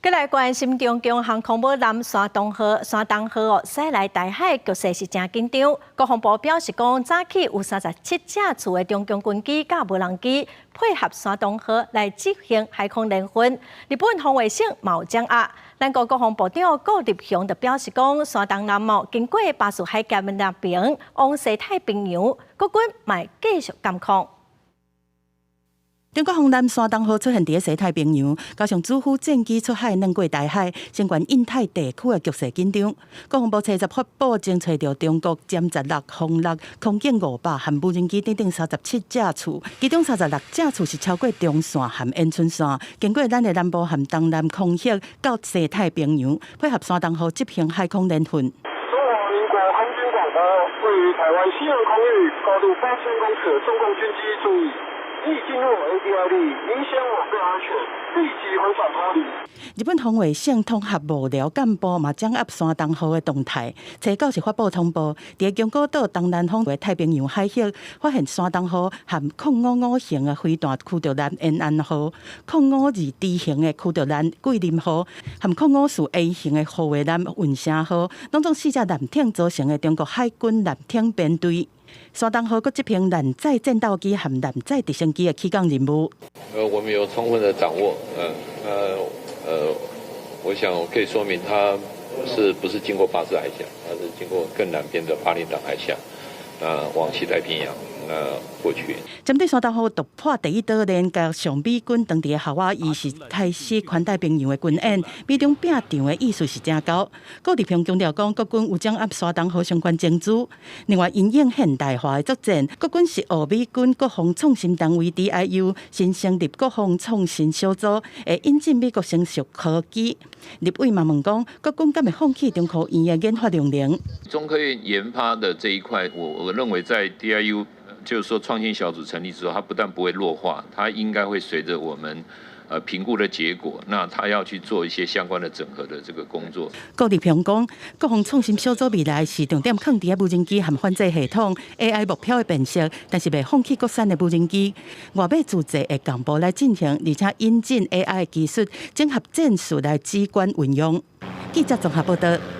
閣來關心中共航空母艦山東號、山東號哦，駛來台海局勢是誠緊張。國防部表示講，早起有37架次的中共軍機佮無人機配合山東號來執行海空聯訓。日本防衛省嘛有掌握。咱國國防部長顧立雄就表示講，山東艦哦經過巴士海峽那邊往西太平洋，國軍嘛會繼續監控。中國航艦山東號出現佇西太平洋，加上主夫戰機出海橫過台海，升懸印太地區的局勢緊張。國防部初十發布，偵測著中國殲十六、轟六、空警500和無人機等等37架次，其中36架次是超過中線和延春線，經過咱的南部和東南空域到西太平洋，配合山東號執行海空聯訓。中華民國空軍廣播，位於台灣西岸空域，高度8000公尺，中共軍機注意，已進入 ADIZ，影響我方安全，立即回返脫離。日本防衛省統合幕僚幹部嘛掌握山東號的動態，初九是發布通報，佇宮古島東南方的太平洋海域發現山東號和055型的飛彈驅逐艦延安號、052D 型的驅逐艦桂林號和054A 型的護衛艦運城號，攏總四隻艦艇組成的中國海軍艦艇編隊。山東號閣執行艦載戰鬥機和艦載直升機的起降任務。我們有充分的掌握，我想我可以說明，它是不是經過巴士海峽，它是經過更南邊的巴林塘海峽，往西太平洋。過去。針對山東號突破第一島鏈，加上美軍當地的夏威夷是開始環太平洋的軍演，美中拼場的意思是誠高。顧立雄強調講，國軍有掌握山東號相關情資。另外，因應現代化的作戰，國軍是學美軍國防創新單位 DIU 新成立國防創新小組，會引進美國成熟科技。立委嘛問講，國軍敢會放棄中科院的研發量能？中科院研發的這一塊，我認為在 DIU，就是說創新小組成立之後，它不但不會弱化，它應該會隨着我們評估的結果，那他要去做一些相關的整合的這個工作。顧立雄講，國防創新小組未來是重點放佇無人機和反制系統、AI 目標的辨識，但是袂放棄國產的無人機。外買自製會同步來進行，而且引進 AI 技術，整合戰術來指觀運用。記者綜合報道。